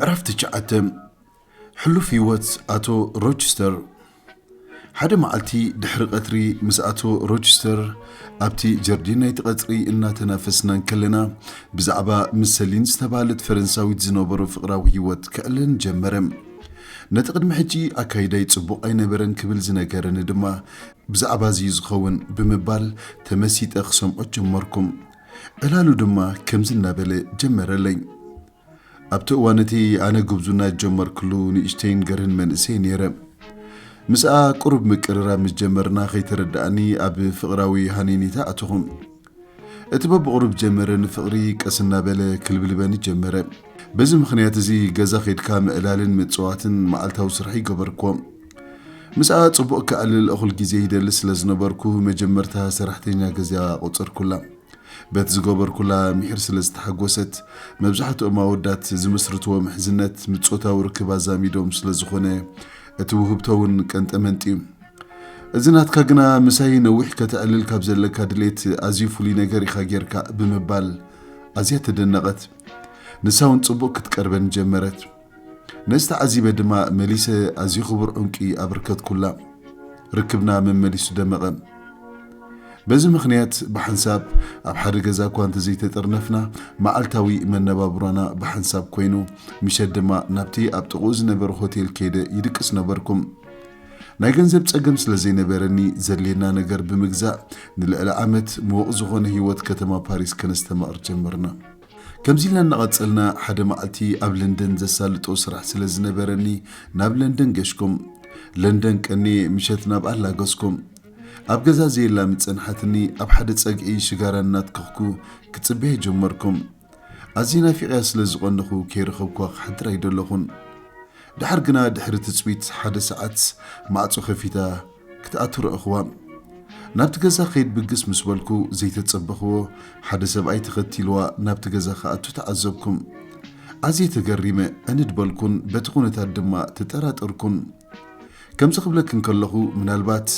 ዕራፍ ትሽዓተ። ሕሉፍ ህይወት ኣቶ ሮችስተር። ሓደ መዓልቲ ድሕሪ ቀትሪ ምስ ኣቶ ሮችስተር ኣብቲ ጀርዲን ናይቲ ቀጽሪ እናተናፈስና እንከለና፣ ብዛዕባ ምስ ሰሊን ዝተባህለት ፈረንሳዊት ዝነበሮ ፍቕራዊ ህይወት ክዕልል ጀመረ። ነቲ ቅድሚ ሕጂ ኣካይዳይ ጽቡቕ ኣይነበረን ክብል ዝነገረኒ ድማ ብዛዕባ እዚ እዩ ዝኸውን ብምባል ተመሲጠ ክሰምዖ ጀመርኩ። ዕላሉ ድማ ከምዚ እናበለ ጀመረለይ። ኣብቲ እዋን እቲ ኣነ ጉብዝና ዝጀመርክሉ ንእሽተይን ገርህን መንእሰይ ነይረ። ምስኣ ቁሩብ ምቅርራብ ምስ ጀመርና ከይተረድኣኒ ኣብ ፍቕራዊ ሃነይነይታ ኣተኹ። እቲ በብቑሩብ ጀመረ ንፍቕሪ ቀስ እናበለ ክልብልበኒ ጀመረ። በዚ ምኽንያት እዚ ገዛ ከይድካ ምዕላልን ምጽዋትን መዓልታዊ ስርሐይ ገበርክዎ። ምስኣ ጽቡቕ ክዕልል እኹል ግዜ ይደሊ ስለ ዝነበርኩ መጀመርታ ሰራሕተኛ ገዛ ቆጸርኩላ። በቲ ዝገበርኩላ ምሒር ስለ ዝተሓጎሰት፣ መብዛሕትኦም ኣወዳት ዝምስርትዎ ምሕዝነት ምስ ጾታዊ ርክብ ኣዛሚዶም ስለ ዝኾነ፣ እቲ ውህብቶ እውን ቀንጠመንጢ እዩ። እዚ ናትካ ግና ምሳይ ነዊሕ ከተዕልል ካብ ዘለካ ድሌት ኣዝዩ ፍሉይ ነገር ኢኻ ጌርካ ብምባል ኣዝያ ተደነቐት። ንሳ እውን ጽቡቕ ክትቀርበኒ ጀመረት። ነዚ ተዓዚበ ድማ መሊሰ ኣዝዩ ክቡር ዕንቂ ኣበርከትኩላ። ርክብና መመሊሱ ደመቐ። በዚ ምኽንያት ብሓንሳብ ኣብ ሓደ ገዛ እኳ እንተዘይተጠርነፍና፣ መዓልታዊ መነባብሮና ብሓንሳብ ኮይኑ፣ ምሸት ድማ ናብቲ ኣብ ጥቕኡ ዝነበረ ሆቴል ከይደ ይድቅስ ነበርኩም። ናይ ገንዘብ ጸገም ስለ ዘይነበረኒ፣ ዘድልየና ነገር ብምግዛእ ንልዕሊ ዓመት ምዉቕ ዝኾነ ህይወት ከተማ ፓሪስ ከነስተማቕር ጀመርና። ከምዚ ኢልና እናቐጸልና፣ ሓደ መዓልቲ ኣብ ለንደን ዘሳልጦ ስራሕ ስለ ዝነበረኒ፣ ናብ ለንደን ገሽኩም። ለንደን ቀንየ ምሸት ናብ ኣላገስኩም። ኣብ ገዛ ዘየላ ምጸንሓትኒ፣ ኣብ ሓደ ጸግዒ ሽጋራ እናትከኽኩ ክጽበየ ጀመርኩም። ኣዝየ ናፊቐያ ስለ ዝቐንኹ፣ ከይረኸብኳ ክሓድር ኣይደለኹን። ደሓር ግና ድሕሪ ትጽቢት ሓደ ሰዓት ማዕጾ ከፊታ ክትኣቱ ረእኽዋ። ናብቲ ገዛ ከይድ ብግስ ምስ በልኩ ዘይተጸበኽዎ ሓደ ሰብኣይ ተኸቲልዋ ናብቲ ገዛ ክኣቱ ተዓዘብኩም። ኣዝየ ተገሪመ ዕንድ በልኩን በቲ ኩነታት ድማ ተጠራጠርኩን። ከምዚ ክብለክን ከለኹ ምናልባት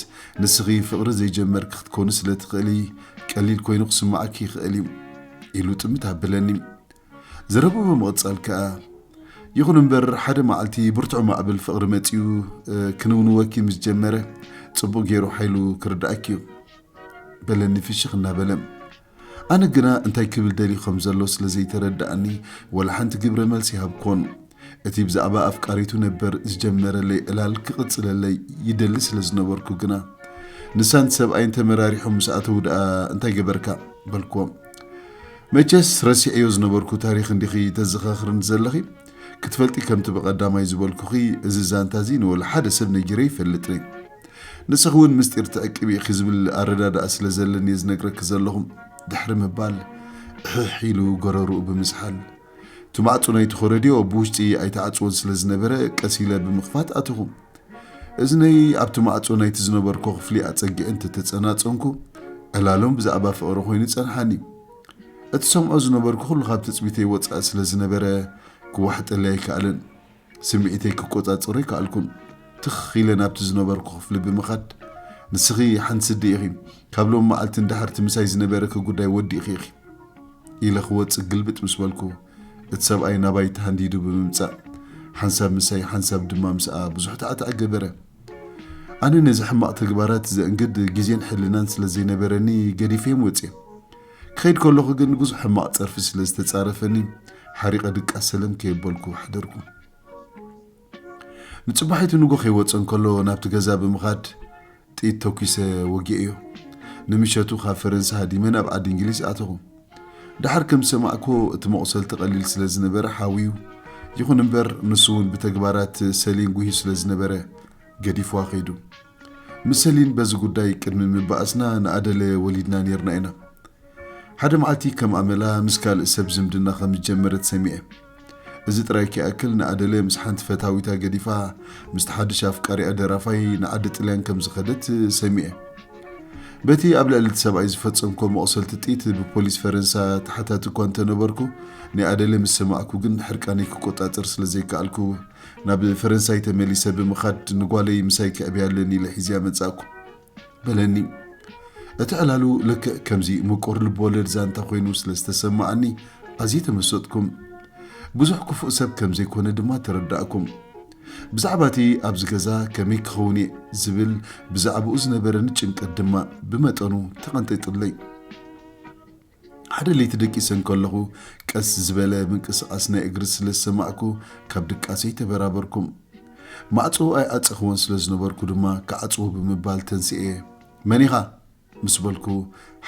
ንስኺ ፍቕሪ ዘይጀመርኪ ክትኮኒ ስለ ትኽእሊ ቀሊል ኮይኑ ክስምዓኪ ይኽእል እዩ ኢሉ ጥምት ኣበለኒ። ዘረቡ ብምቕጻል ከኣ፣ ይኹን እምበር ሓደ መዓልቲ ብርቱዕ ማዕበል ፍቕሪ መጺኡ ክንውንወኪ ምስ ጀመረ ጽቡቕ ገይሩ ሓይሉ ክርድኣኪ እዩ በለኒ ፍሽኽ እናበለ። ኣነ ግና እንታይ ክብል ደልዩ ከም ዘሎ ስለ ዘይተረድኣኒ ወላ ሓንቲ ግብረ መልሲ ይሃብኮን። እቲ ብዛዕባ ኣፍቃሪቱ ነበር ዝጀመረለይ ዕላል ክቕጽለለይ ይደሊ ስለ ዝነበርኩ ግና፣ ንሳን ሰብኣይን ተመራሪሖም ምስ ኣተዉ ደኣ እንታይ ገበርካ? በልክዎም። መቸስ ረሲዐዮ ዝነበርኩ ታሪኽ እንዲኺ ተዘኻኽርኒ ዘለኺ? ክትፈልጢ ከምቲ ብቐዳማይ ዝበልኩኺ፣ እዚ ዛንታ እዚ ንወላ ሓደ ሰብ ነጊረ ይፈልጥን። ንስኺ እውን ምስጢር ትዕቅቢ ኢኺ ዝብል ኣረዳድኣ ስለ ዘለኒ እየ ዝነግረኪ ዘለኹ፣ ድሕሪ ምባል፣ እሕሕ ኢሉ ጎረርኡ ብምስሓል፣ እቲ ማዕጾ ናይቲ ኮረድዮ ብውሽጢ ኣይተዓጽዎን ስለ ዝነበረ፣ ቀስ ኢለ ብምኽፋት ኣተኹ። እዝነይ ኣብቲ ማዕጾ ናይቲ ዝነበርኩ ክፍሊ ኣጸጊዐ እንተተጸናጸንኩ፣ ዕላሎም ብዛዕባ ፍቕሪ ኮይኑ ጸንሓኒ። እቲ ሰምዖ ዝነበርኩ ኩሉ ካብ ትጽቢተይ ወጻኢ ስለ ዝነበረ፣ ክዋሕጠለይ ኣይከኣለን። ስምዒተይ ክቆጻጸሮ ኣይከኣልኩን። ትኽ ኢለ ናብቲ ዝነበርኩ ክፍሊ ብምኻድ፣ "ንስኺ ሓንቲ ስዲ ኢኺ። ካብ ሎሚ መዓልቲ ንደሓር እቲ ምሳይ ዝነበረኪ ጉዳይ ወዲእኺ ኢኺ" ኢለ ክወጽእ ግልብጥ ምስ በልኩ፣ እቲ ሰብኣይ ናባይ ተሃንዲዱ ብምምጻእ፣ ሓንሳብ ምሳይ ሓንሳብ ድማ ምስኣ ብዙሕ ታዕታዕ ገበረ። ኣነ ነዚ ሕማቕ ተግባራት ዘእንግድ ግዜን ሕልናን ስለ ዘይነበረኒ ገዲፈዮም ወጽየ። ክኸይድ ከለኹ ግን ብዙሕ ሕማቕ ጸርፊ ስለ ዝተጻረፈኒ፣ ሓሪቐ ድቃስ ሰለም ከየበልኩ ሓደርኩ። ንጽባሒቱ ንጎ ከይወጸ እንከሎ ናብቲ ገዛ ብምኻድ ጥይት ተኲሰ ወጊኤዮ። ንምሸቱ ካብ ፈረንሳ ሃዲመ ናብ ዓዲ እንግሊዝ ኣተኹ። ደሓር ከም ዝሰማዕኩዎ እቲ መቑሰልቲ ቀሊል ስለ ዝነበረ ሓውዩ። ይኹን እምበር ንሱ እውን ብተግባራት ሰሊን ጉህዩ ስለ ዝነበረ ገዲፍዋ ከይዱ። ምስ ሰሊን በዚ ጉዳይ ቅድሚ ምባኣስና ንኣደለ ወሊድና ነይርና ኢና። ሓደ መዓልቲ ከም ኣመላ ምስ ካልእ ሰብ ዝምድና ከም ዝጀመረት ሰሚዐ። እዚ ጥራይ ከይኣክል ንኣደለ ምስ ሓንቲ ፈታዊታ ገዲፋ ምስቲ ሓድሽ ኣፍቃሪኣ ደራፋይ ንዓዲ ጥልያን ከም ዝኸደት ሰሚዐ። በቲ ኣብ ልዕሊ እቲ ሰብኣይ ዝፈጸምኮ መቑሰልቲ ጥይት ብፖሊስ ፈረንሳ ተሓታቲ እኳ እንተነበርኩ፣ ናይ ኣደለ ምስ ሰማዕኩ ግን ሕርቃነይ ክቆጻጸር ስለ ዘይከኣልኩ ናብ ፈረንሳይ ተመሊሰ ብምኻድ ንጓለይ ምሳይ ከዕብያ ኣለኒ ኢለ ሒዝያ መጻእኩ። በለኒ። እቲ ዕላሉ ልክዕ ከምዚ ምቁር ልብወለድ ዛንታ ኮይኑ ስለ ዝተሰማዓኒ ኣዝየ ተመሰጥኩ። ብዙሕ ክፉእ ሰብ ከም ዘይኮነ ድማ ተረዳእኩም። ብዛዕባ እቲ ኣብዚ ገዛ ከመይ ክኸውን እየ ዝብል ብዛዕባኡ ዝነበረኒ ጭንቀት ድማ ብመጠኑ ተቐንጢጡለይ። ሓደ ለይቲ ደቂሰ እንከለኹ ቀስ ዝበለ ምንቅስቓስ ናይ እግሪ ስለ ዝሰማዕኩ ካብ ድቃሰይ ተበራበርኩም። ማዕጾ ኣይዓጸኽዎን ስለ ዝነበርኩ ድማ ክዓጽዎ ብምባል ተንስኤ፣ "መን ኢኻ?" ምስ በልኩ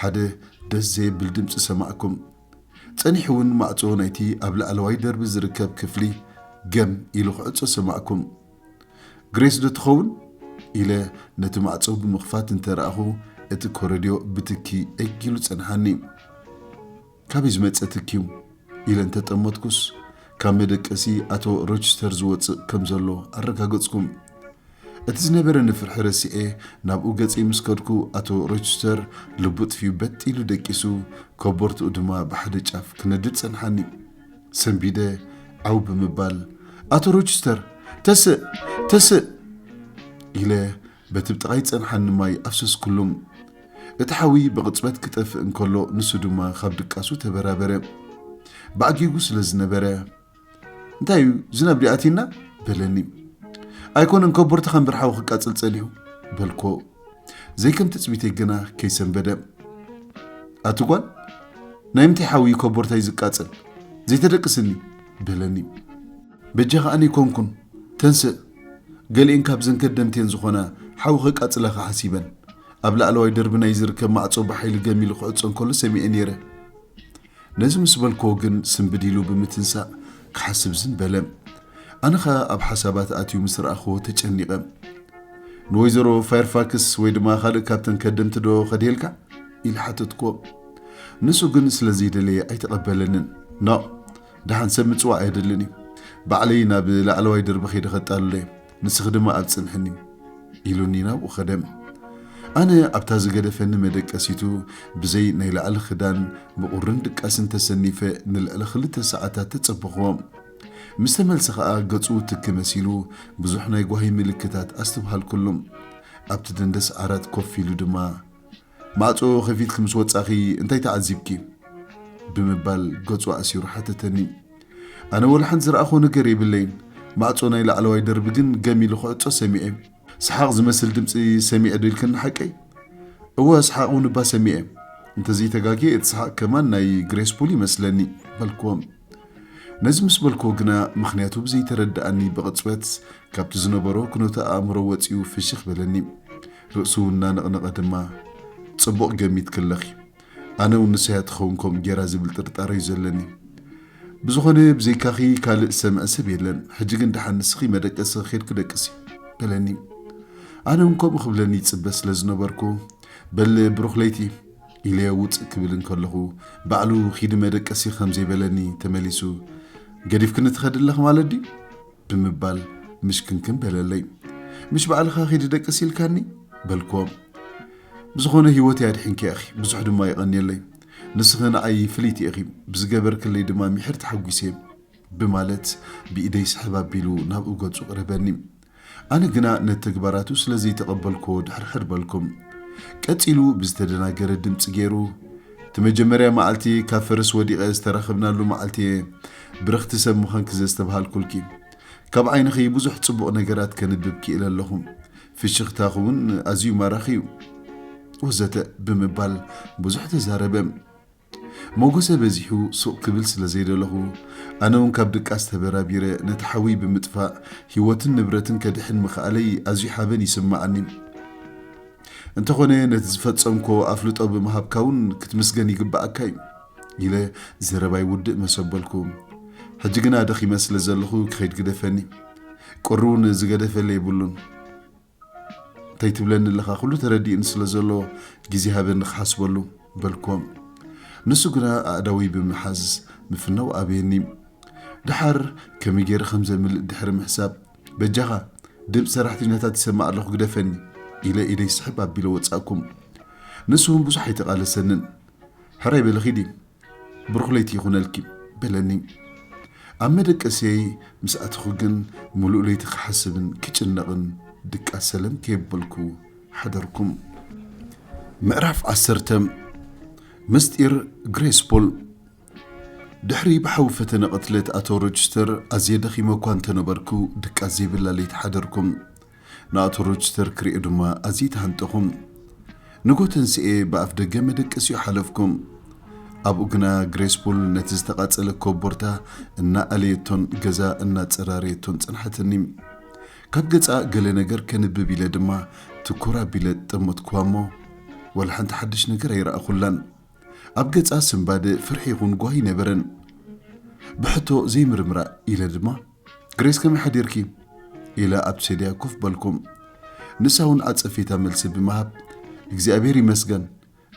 ሓደ ደስ ዘየብል ድምጺ ሰማዕኩም። ጸኒሑ እውን ማዕጾ ናይቲ ኣብ ላዕለዋይ ደርቢ ዝርከብ ክፍሊ ገም ኢሉ ክዕጾ ሰማዕኩም። "ግሬስ ዶ ትኸውን?" ኢለ ነቲ ማዕጾ ብምኽፋት እንተረኣኹ እቲ ኮረድዮ ብትኪ እግ ኢሉ ጸንሓኒ። "ካበይ ዝመጸ ትኪ እዩ?" ኢለ እንተጠመትኩስ ካብ መደቀሲ ኣቶ ሮችስተር ዝወጽእ ከም ዘሎ ኣረጋገጽኩም። እቲ ዝነበረኒ ፍርሒ ረሲዐ ናብኡ ገጸይ ምስ ከድኩ ኣቶ ሮችስተር ልቡ ጥፊኡ በጥ ኢሉ ደቂሱ፣ ኮቦርትኡ ድማ ብሓደ ጫፍ ክነድድ ጸንሓኒ። ሰንቢደ ዓው ብምባል፣ "ኣቶ ሮችስተር፣ ተስእ፣ ተስእ!" ኢለ በቲ ብጥቓይ ጸንሓኒ ማይ ኣፍሰስኩሉም። እቲ ሓዊ ብቕጽበት ክጠፍእ እንከሎ ንሱ ድማ ካብ ድቃሱ ተበራበረ። ብኣጊጉ ስለ ዝነበረ፣ "እንታይ እዩ፣ ዝናብ ድዩ ኣትዩና?" በለኒ። "ኣይኮነን፣ ኮቦርትኻ እምበር ሓዊ ክቃጽል ጸኒሑ" በልኮ። ዘይከም ትጽቢተይ ግና ከይሰንበደ፣ "ኣቲ ጓል፣ ናይ ምንታይ ሓዊ እዩ ኮቦርታይ ዝቃጸል? ዘይተደቅስኒ?" በለኒ። "በጃኻ ኣነ ኣይኮንኩን፣ ተንስእ። ገሊኤን ካብዘን ከደምቴን ዝኾና ሓዊ ከቃጽላኻ ሓሲበን ኣብ ላዕለዋይ ደርቢ ናይ ዝርከብ ማዕጾ ብሓይሊ ገም ኢሉ ክዕጾ እንከሎ ሰሚዐ ነይረ።" ነዚ ምስ በልክዎ ግን ስንብድ ኢሉ ብምትንሳእ ክሓስብ ዝን በለ። ኣነ ኸኣ ኣብ ሓሳባት ኣትዩ ምስ ረኣኽዎ ተጨኒቐ። "ንወይዘሮ ፋየርፋክስ ወይ ድማ ካልእ ካብተን ከደምቲ ዶ ከድየልካ?" ኢለ ሓተትክዎ። ንሱ ግን ስለ ዘይደለየ ኣይተቐበለንን። "ኖ፣ ደሓን ሰብ ምጽዋዕ ኣየድልን እዩ። ባዕለይ ናብ ላዕለዋይ ደርቢ ከይደ ከጣልሎ እየ። ንስኺ ድማ ኣብ ጽንሕኒ" ኢሉኒ ናብኡ ኸደ። ኣነ ኣብታ ዝገደፈኒ መደቀሲቱ ብዘይ ናይ ላዕሊ ክዳን ብቑርን ድቃስን ተሰኒፈ ንልዕሊ ክልተ ሰዓታት ተጸበኽዎ። ምስ ተመልሰ ኸኣ ገጹ ትኪ መሲሉ ብዙሕ ናይ ጓሂ ምልክታት ኣስተብሃልኩሉ። ኣብቲ ደንደስ ዓራት ኮፍ ኢሉ ድማ፣ "ማዕጾ ከፊትኪ ምስ ወጻኺ እንታይ ተዓዚብኪ?" ብምባል ገጹ ኣእሲሩ ሓተተኒ። ኣነ ወላ ሓንቲ ዝረኣኽዎ ነገር የብለይን። ማዕጾ ናይ ላዕለዋይ ደርቢ ግን ገም ኢሉ ክዕጾ ሰሚዐ። ሰሓቕ ዝመስል ድምጺ ሰሚዐ ዶ ኢልክኒ ሓቀይ? እወ፣ ሰሓቕ እውን እባ ሰሚዐ። እንተዘይተጋግየ እቲ ሰሓቕ ከማን ናይ ግሬስ ፑል ይመስለኒ በልክዎም። ነዚ ምስ በልክዎ ግና ምኽንያቱ ብዘይተረድኣኒ ብቕጽበት ካብቲ ዝነበሮ ኩነተ ኣእምሮ ወጺኡ ፍሽኽ በለኒ። ርእሱ እናነቕነቐ ድማ፣ "ጽቡቕ ገሚትኪ ኣለኺ። ኣነ እውን ንሳያ ትኸውን ከምኡ ጌራ ዝብል ጥርጣረ እዩ ዘለኒ። ብዝኾነ ብዘይካኺ ካልእ ዝሰምዐ ሰብ የለን። ሕጂ ግን ደሓን ንስኺ መደቀሲ ኬድኪ ደቅሲ" በለኒ። ኣነ እውን ከምኡ ክብለኒ ይጽበ ስለ ዝነበርኩ፣ "በል ብሩኽ ለይቲ" ኢለ ውጽእ ክብል እንከለኹ፣ ባዕሉ ኪዲ መደቀሲ ከም ዘይበለኒ ተመሊሱ፣ "ገዲፍክኒ ትኸዲ ኣለኺ ማለት ድዩ?" ብምባል ምሽክንክን በለለይ። "ምሽ ባዕልኻ ኪዲ ደቅሲ ኢልካኒ?" በልክዎ። "ብዝኾነ ህይወተይ ኣድሒንኪ ኢኺ፣ ብዙሕ ድማ የቐንየለይ። ንስኺ ንዓይ ፍልይቲ ኢኺ፣ ብዝገበርክለይ ድማ ምሒር ተሓጒሰ" ብማለት ብኢደይ ስሕብ ኣቢሉ ናብኡ ገጹ ቅረበኒ። ኣነ ግና ነቲ ተግባራቱ ስለ ዘይተቐበልክዎ ድሕርሕር በልኩም። ቀጺሉ ብዝተደናገረ ድምጺ ገይሩ፣ "እቲ መጀመርያ መዓልቲ ካብ ፈረስ ወዲቐ ዝተራኸብናሉ መዓልቲ እየ ብርኽቲ ሰብ ምዃንኪ ዘስተብሃልኩልኪ። ካብ ዓይንኺ ብዙሕ ጽቡቕ ነገራት ከንብብ ክኢለ ኣለኹ። ፍሽኽታኺ እውን ኣዝዩ ማራኺ እዩ" ወዘተ ብምባል ብዙሕ ተዛረበ። ሞጎሰ በዚሑ ሱቕ ክብል ስለ ዘይደለኹ፣ ኣነ እውን ካብ ድቃስ ተበራቢረ ነቲ ሓዊ ብምጥፋእ ህይወትን ንብረትን ከድሕን ምኽኣለይ ኣዝዩ ሓበን ይስምዓኒ። "እንተኾነ ነቲ ዝፈጸምኮ ኣፍልጦ ብምሃብካ እውን ክትምስገን ይግብኣካ እዩ" ኢለ ዘረባይ ውድእ መሰበልኩ። ሕጂ ግና ደኺመ ስለ ዘለኹ ክኸይድ ግደፈኒ። ቁሪ እውን ዝገደፈለይ የብሉን። "እንታይ ትብለኒ ኣለኻ? ኩሉ ተረዲእኒ ስለ ዘሎ ግዜ ሃበኒ ክሓስበሉ" በልክዎም። ንሱ ግና ኣእዳወይ ብምሓዝ ምፍናው ኣበየኒ። ደሓር ከመይ ገይረ ከም ዘምልጥ ድሕሪ ምሕሳብ፣ "በጃኻ፣ ድምፂ ሰራሕተኛታት ይሰማዕ ኣለኹ፣ ግደፈኒ" ኢለ ኢደይ ስሕብ ኣቢለ ወፃእኩም። ንሱ እውን ብዙሕ ኣይተቓለሰንን። "ሕራይ በሊ ኺዲ፣ ብሩኽ ለይቲ ይኹነልኪ" በለኒ። ኣብ መደቀስየይ ምስ ኣተኹ ግን፣ ምሉእ ለይቲ ክሓስብን ክጭነቕን ድቃስ ሰለም ከየበልኩ ሓደርኩም። ምዕራፍ ዓሰርተ። ምስጢር ግሬስፖል። ድሕሪ ብሓዊ ፈተነ ቅትለት ኣቶ ሮችስተር ኣዝየ ደኺመ እኳ እንተነበርኩ፣ ድቃስ ዘይብላ ለይቲ ሓደርኩም። ንኣቶ ሮችስተር ክሪኦ ድማ ኣዝየ ተሃንጠኹ። ንጎ ተንስኤ ብኣፍ ደገ መደቀሲኡ ሓለፍኩም። ኣብኡ ግና ግሬስፑል ነቲ ዝተቓጸለ ኮቦርታ እናኣለየቶን ገዛ እናጸራረየቶን ጸንሓትኒ። ካብ ገጻ ገለ ነገር ከንብብ ኢለ ድማ ትኩር ኣቢለ ጠመትኩዋ እሞ፣ ዋላ ሓንቲ ሓድሽ ነገር ኣይረኣኹላን። ኣብ ገጻ ስንባደ ፍርሒ ይኹን ጓሂ ነበረን። ብሕቶ ዘይምርምራ ኢለ ድማ፣ "ግሬስ ከመይ ሓዲርኪ?" ኢለ ኣብ ሰድያ ኮፍ በልኩም። ንሳ እውን ኣጸፊታ መልሲ ብምሃብ፣ "እግዚኣብሔር ይመስገን፣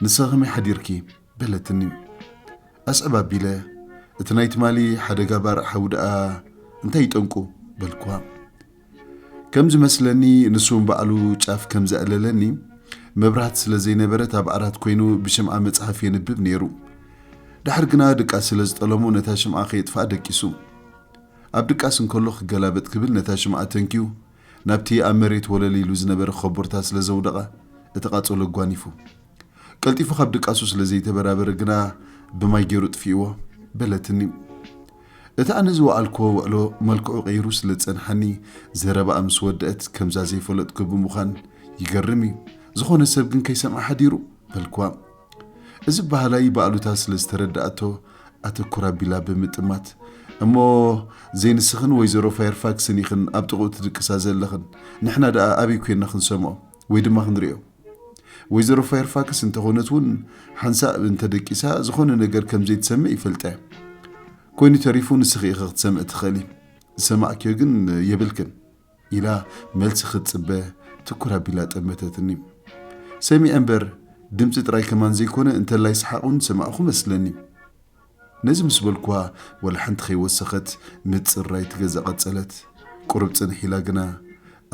ንስኺ ከመይ ሓዲርኪ?" በለትኒ። ኣስዕብ ኣቢለ፣ "እቲ ናይ ትማሊ ሓደጋ ባርዕ ሓዊ ደኣ እንታይ ይጠንቁ?" በልኩዋ። ከም ዝመስለኒ ንሱ እውን ባዕሉ ጫፍ ከም ዘዕለለኒ፣ መብራህቲ ስለ ዘይነበረት ኣብ ዓራት ኮይኑ ብሽምዓ መጽሓፍ የንብብ ነይሩ። ድሓር ግና ድቃስ ስለ ዝጠለሞ ነታ ሽምዓ ከየጥፍኣ ደቂሱ። ኣብ ድቃስ እንከሎ ክገላበጥ ክብል ነታ ሽምዓ ተንኪዩ ናብቲ ኣብ መሬት ወለል ኢሉ ዝነበረ ኸቦርታ ስለ ዘውደቓ እቲ ቃጸሎ ኣጓኒፉ። ቀልጢፉ ካብ ድቃሱ ስለ ዘይተበራበረ ግና ብማይ ገይሩ ጥፊእዎ በለትኒ። እቲ ኣነ ዝወዓልክዎ ውዕሎ መልክዑ ቀይሩ ስለ ዝጸንሓኒ ዘረባኣ ምስ ወደአት ከምዛ ዘይፈለጥኩ ብምዃን ይገርም እዩ። ዝኾነ ሰብ ግን ከይሰምዓ ሓዲሩ በልክዋ። እዚ በሃላይ ብኣሉታ ስለ ዝተረድኣቶ ኣተኩር ኣቢላ ብምጥማት፣ "እሞ ዘይንስኽን ወይዘሮ ፋየርፋክስን ኢኽን ኣብ ጥቕኡ ትድቅሳ ዘለኽን? ንሕና ደኣ ኣበይ ኮይንና ክንሰምዖ ወይ ድማ ክንሪኦ?" ወይዘሮ ፋየርፋክስ እንተኾነት እውን ሓንሳእ እንተደቂሳ ዝኾነ ነገር ከም ዘይትሰምዕ ይፈልጠ። ኮይኑ ተሪፉ ንስኺ ኢኺ ክትሰምዒ ትኽእሊ። ዝሰማዕክዮ ግን የብልክን ኢላ መልሲ ክትጽበ ትኩር ኣቢላ ጠመተትኒ። ሰሚዐ እምበር ድምጺ ጥራይ ከማን ዘይኮነ እንተላይ ሰሓቕ እውን ዝሰማዕኹ መስለኒ። ነዚ ምስ በልኩዋ ወላ ሓንቲ ከይወሰኸት ምጽራይ እቲ ገዛ ቀጸለት። ቁሩብ ጽንሕ ኢላ ግና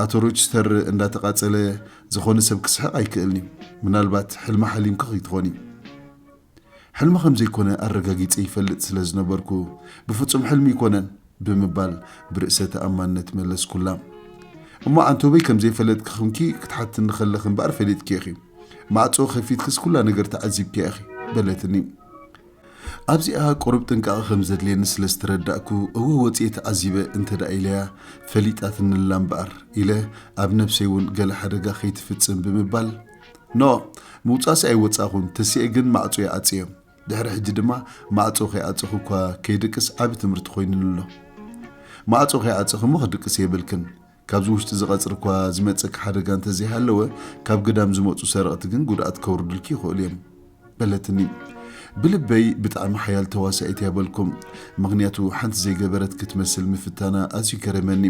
ኣቶ ሮችስተር እንዳተቓጸለ ዝኾነ ሰብ ክስሕቕ ኣይክእልን'ዩ። ምናልባት ሕልሚ ሓሊምኪ ከይትኾኒ። ሕልሚ ከም ዘይኮነ ኣረጋጊጸ ይፈልጥ ስለ ዝነበርኩ ብፍጹም ሕልሚ ኣይኮነን ብምባል ብርእሰ ተኣማንነት መለስኩላ። እሞ ዓንቶበይ ከም ዘይፈለጥኪ ኹንኪ ክትሓትኒ ከለኺ እምበኣር ፈሊጥኪ ኢኺ። ማዕጾ ከፊትክስ ኩላ ነገር ተዓዚብኪ ኢኺ በለትኒ። ኣብዚኣ ቁሩብ ጥንቃቐ ከም ዘድልየኒ ስለ ዝተረዳእኩ፣ እወ ወጽየ ተዓዚበ እንተ ደኣ ኢለያ ፈሊጣትንላ እምበኣር ኢለ ኣብ ነብሰይ እውን ገለ ሓደጋ ከይትፍጽም ብምባል፣ ኖ፣ ምውጻእሲ ኣይወጻኹን፣ ተሲኤ ግን ማዕጾ ይዓጽዮ። ድሕሪ ሕጂ ድማ ማዕጾ ከይዓጸኹ እኳ ከይድቅስ ዓቢ ትምህርቲ ኮይኑኒ ኣሎ። ማዕጾ ከይዓጸኺ እሞ ክድቅስ የብልክን። ካብዚ ውሽጢ እዚ ቀጽሪ እኳ ዝመጸኪ ሓደጋ እንተዘይሃለወ፣ ካብ ግዳም ዝመጹ ሰረቕቲ ግን ጉድኣት ከውርዱልኪ ይኽእሉ እዮም በለትኒ። ብልበይ ብጣዕሚ ሓያል ተዋሳኢት እያ በልኩም። ምኽንያቱ ሓንቲ ዘይገበረት ክትመስል ምፍታና ኣዝዩ ገረመኒ።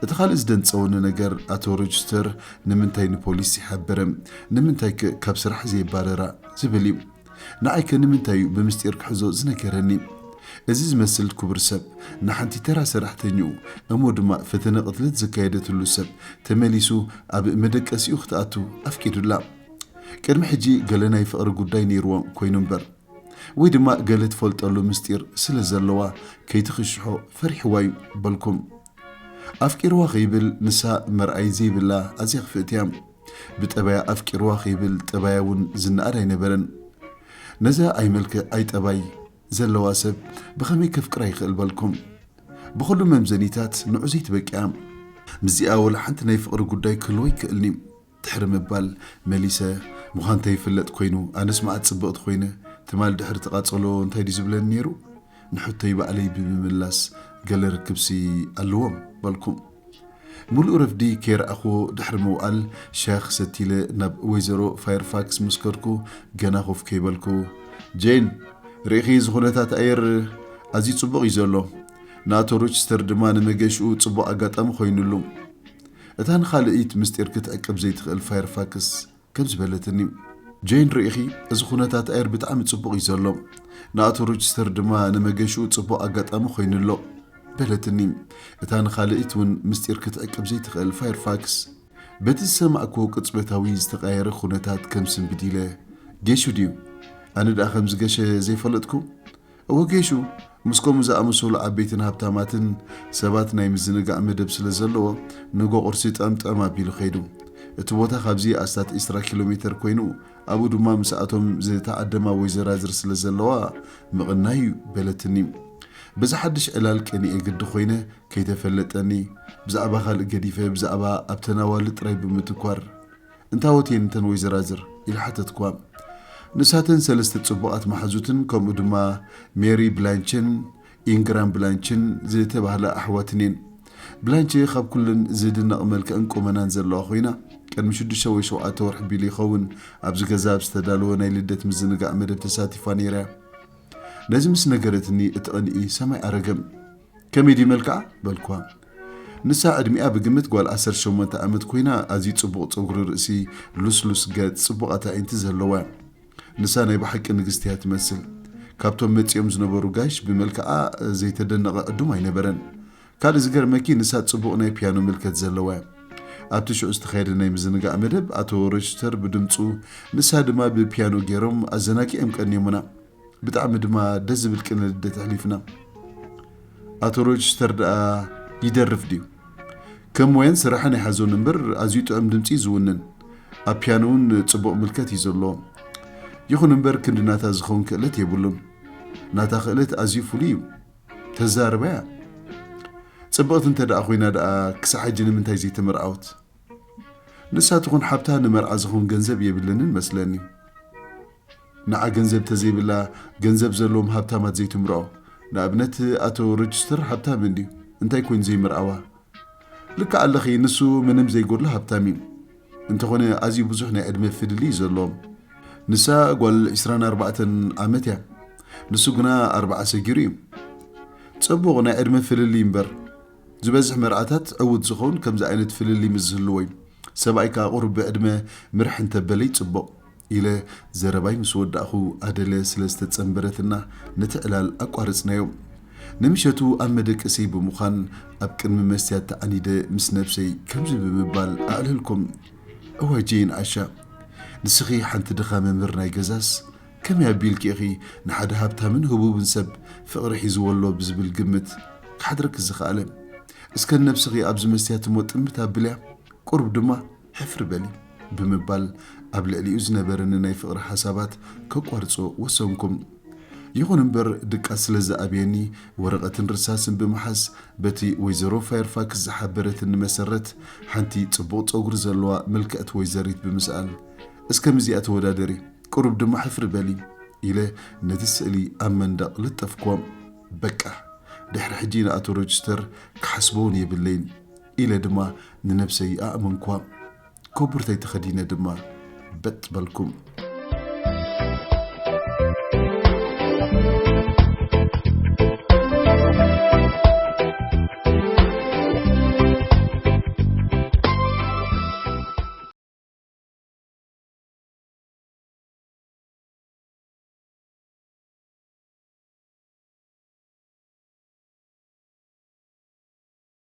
እቲ ካልእ ዝደንጸወኒ ነገር ኣቶ ሮችስተር ንምንታይ ንፖሊስ ይሓበረ? ንምንታይ ከ ካብ ስራሕ ዘይባረራ? ዝብል እዩ። ንዓይ ከ ንምንታይ እዩ ብምስጢር ክሕዞ ዝነገረኒ? እዚ ዝመስል ክቡር ሰብ ንሓንቲ ተራ ሰራሕተኛኡ እሞ ድማ ፈተነ ቅትለት ዘካየደትሉ ሰብ ተመሊሱ ኣብ መደቀሲኡ ክትኣቱ ኣፍቂዱላ። ቅድሚ ሕጂ ገለ ናይ ፍቕሪ ጉዳይ ነይርዎም ኮይኑ እምበር፣ ወይ ድማ ገለ ትፈልጠሉ ምስጢር ስለ ዘለዋ ከይትኽሽሖ ፈሪሕዋ እዩ በልኩም። ኣፍቂርዋ ከይብል ንሳ መርኣይ ዘይብላ ኣዝያ ክፍእቲ እያ። ብጠባያ ኣፍቂርዋ ከይብል ጠባያ እውን ዝነኣድ ኣይነበረን። ነዛ ኣይ መልክዕ ኣይ ጠባይ ዘለዋ ሰብ ብኸመይ ከፍቅራ ይኽእል በልኩም? ብኹሉ መምዘኒታት ንዑ ዘይትበቅያ። ምስዚኣ ወላ ሓንቲ ናይ ፍቕሪ ጉዳይ ክህልዎ ኣይክእልን እዩ። ድሕሪ ምባል መሊሰ፣ ምዃንታ ይፍለጥ ኮይኑ፣ ኣነስ መዓት ጽብቕቲ ኮይነ፣ ትማል ድሕሪ እቲ ቃጸሎ እንታይ ድዩ ዝብለኒ ነይሩ? ንሕቶይ ባዕለይ ብምምላስ፣ ገለ ርክብሲ ኣለዎም በልኩም። ምሉእ ረፍዲ ከይረኣኽዎ ድሕሪ ምውዓል፣ ሻሂ ክሰቲ ኢለ ናብ ወይዘሮ ፋየርፋክስ ምስ ከድኩ፣ ገና ኮፍ ከይበልኩ፣ "ጄን፣ ርኢኺ፣ እዚ ኩነታት ኣየር ኣዝዩ ጽቡቕ እዩ ዘሎ። ንኣቶ ሮችስተር ድማ ንመገሽኡ ጽቡቕ ኣጋጣሚ ኮይኑሉ። እታ ንኻልኢት ምስጢር ክትዕቅብ ዘይትኽእል ፋየርፋክስ ከምዚ በለትኒ፣ "ጄን፣ ርኢኺ፣ እዚ ኩነታት ኣየር ብጣዕሚ ጽቡቕ እዩ ዘሎ። ንኣቶ ሮችስተር ድማ ንመገሽኡ ጽቡቕ ኣጋጣሚ ኮይኑ ኣሎ" በለትኒ። እታ ንኻልኢት እውን ምስጢር ክትዕቅብ ዘይትኽእል ፋየርፋክስ። በቲ ዝሰማዕክዎ ቅጽበታዊ ዝተቐየረ ኩነታት ከም ስንብድ ኢለ፣ "ጌሹ ድዩ? ኣነ ደኣ ከም ዝገሸ ዘይፈለጥኩ?" እወ ጌሹ፣ ምስ ከምኡ ዝኣመሰሉ ዓበይትን ሃብታማትን ሰባት ናይ ምዝንጋዕ መደብ ስለ ዘለዎ፣ ንጎ ቁርሲ ጠምጠም ኣቢሉ ከይዱ። እቲ ቦታ ካብዚ ኣስታት ዕስራ ኪሎ ሜተር ኮይኑ፣ ኣብኡ ድማ ምስኣቶም ዝተዓደማ ወይዘራዝር ስለ ዘለዋ ምቕናይ እዩ በለትኒ። በዚ ሓድሽ ዕላል ቀኒኤ ግዲ ኮይነ፣ ከይተፈለጠኒ ብዛዕባ ካልእ ገዲፈ ብዛዕባ ኣብተን ኣዋልድ ጥራይ ብምትኳር፣ "እንታዎት እየን እተን ወይዘራዝር?" ኢለ ሓተትኳ። ንሳተን ሰለስተ ጽቡቓት መሓዙትን ከምኡ ድማ ሜሪ ብላንችን ኢንግራም ብላንችን ዝተባህላ ኣሕዋትን እየን። ብላንች ካብ ኩለን ዝድነቕ መልክዕን ቁመናን ዘለዋ ኮይና፣ ቅድሚ ሽዱሽተ ወይ ሸውዓተ ወርሒ ቢሉ ይኸውን ኣብዚ ገዛ ኣብ ዝተዳለወ ናይ ልደት ምዝንጋዕ መደብ ተሳቲፋ ነይራ እያ። ነዚ ምስ ነገረትኒ እቲ ቅንኢ ሰማይ ኣረገም። "ከመይ ድዩ መልክዓ?" በልኳ። ንሳ ዕድሚኣ ብግምት ጓል ዓሰርተ ሸሞንተ ዓመት ኮይና፣ ኣዝዩ ጽቡቕ ጸጉሪ ርእሲ፣ ሉስሉስ ገጽ፣ ጽቡቓት ኣዒንቲ ዘለዋ እያ። ንሳ ናይ ብሓቂ ንግስቲ እያ ትመስል። ካብቶም መጺኦም ዝነበሩ ጋሽ ብመልክዓ ዘይተደነቐ ዕዱም ኣይነበረን። ካልእ ዝገርመኪ ንሳ ጽቡቕ ናይ ፒያኖ ምልከት ዘለዋ እያ። ኣብቲ ሽዑ ዝተኻየደ ናይ ምዝንጋዕ መደብ ኣቶ ሮችስተር ብድምጹ ንሳ ድማ ብፒያኖ ገይሮም ኣዘናጊዖም ቀንዮምና። ብጣዕሚ ድማ ደስ ዝብል ቅነ ልደት ኣሕሊፍና። ኣቶ ሮችስተር ደኣ ይደርፍ ድዩ? ከም ሞያን ስራሕን ኣይሓዞን እምበር ኣዝዩ ጥዑም ድምጺ እዩ ዝውንን። ኣብ ፒያኖ እውን ጽቡቕ ምልከት እዩ ዘለዎ። ይኹን እምበር ክንዲ ናታ ዝኸውን ክእለት የብሉን። ናታ ክእለት ኣዝዩ ፍሉይ እዩ። ተዛርባ እያ። ጽብቕቲ እንተ ደኣ ኮይና ደኣ ክሳዕ ሕጂ ንምንታይ ዘይተመርዓወት? ንሳ ትኹን ሓብታ ንመርዓ ዝኸውን ገንዘብ የብለንን መስለኒ። ንዓ ገንዘብ ተዘይብላ ገንዘብ ዘለዎም ሃብታማት ዘይትምርዖ። ንኣብነት ኣቶ ሮችስተር ሃብታም እንድዩ። እንታይ ኮይኑ ዘይምርዓዋ? ልክዕ ኣለኺ፣ ንሱ ምንም ዘይጎድሎ ሃብታም እዩ። እንተኾነ ኣዝዩ ብዙሕ ናይ ዕድመ ፍልልይ እዩ ዘለዎም። ንሳ ጓል ዕስራን ኣርባዕተን ዓመት እያ። ንሱ ግና ኣርብዓ ሰጊሩ እዩ። ጽቡቕ ናይ ዕድመ ፍልልይ እምበር። ዝበዝሕ መርዓታት ዕዉት ዝኸውን ከምዚ ዓይነት ፍልልይ ምስ ዝህልዎ እዩ። ሰብኣይ ከኣ ቁሩብ ብዕድመ ምርሕ እንተበለ ይጽቡቕ። ኢለ ዘረባይ ምስ ወዳእኹ ኣደለ ስለ ዝተጸንበረትና ነቲ ዕላል ኣቋረጽናዮ። ንምሸቱ ኣብ መደቀሰይ ብምዃን ኣብ ቅድሚ መስትያት ተዓኒደ ምስ ነብሰይ ከምዚ ብምባል ኣዕለልኩም። እዋይ ጄን ዓሻ፣ ንስኺ ሓንቲ ድኻ መምህር ናይ ገዛስ ከመይ ኣቢልኪ ኢኺ ንሓደ ሃብታምን ህቡብን ሰብ ፍቕሪ ሒዝዎ ኣሎ ብዝብል ግምት ክሓድረኪ ዝኸኣለ? እስከ ንነብስኺ ኣብዚ መስትያት እሞ ጥምት ኣብልያ። ቁሩብ ድማ ሕፍር በሊ ብምባል ኣብ ልዕሊኡ ዝነበረኒ ናይ ፍቕሪ ሓሳባት ከቋርጾ ወሰንኩም። ይኹን እምበር ድቃስ ስለ ዝኣብየኒ ወረቐትን ርሳስን ብምሓዝ በቲ ወይዘሮ ፋየርፋክስ ዝሓበረትኒ መሰረት ሓንቲ ጽቡቕ ጸጉሪ ዘለዋ ምልክዕቲ ወይዘሪት ብምስኣል፣ "እስከ ምስዚኣ ተወዳደሪ፣ ቁሩብ ድማ ሕፍር በሊ" ኢለ ነቲ ስእሊ ኣብ መንደቕ ለጠፍክዎ። በቃ ድሕሪ ሕጂ ንኣቶ ሮችስተር ክሓስቦ እውን የብለይን ኢለ ድማ ንነብሰይ ኣእመንክዋ። ኮቡርተይ ተኸዲነ ድማ በጥ በልኩ።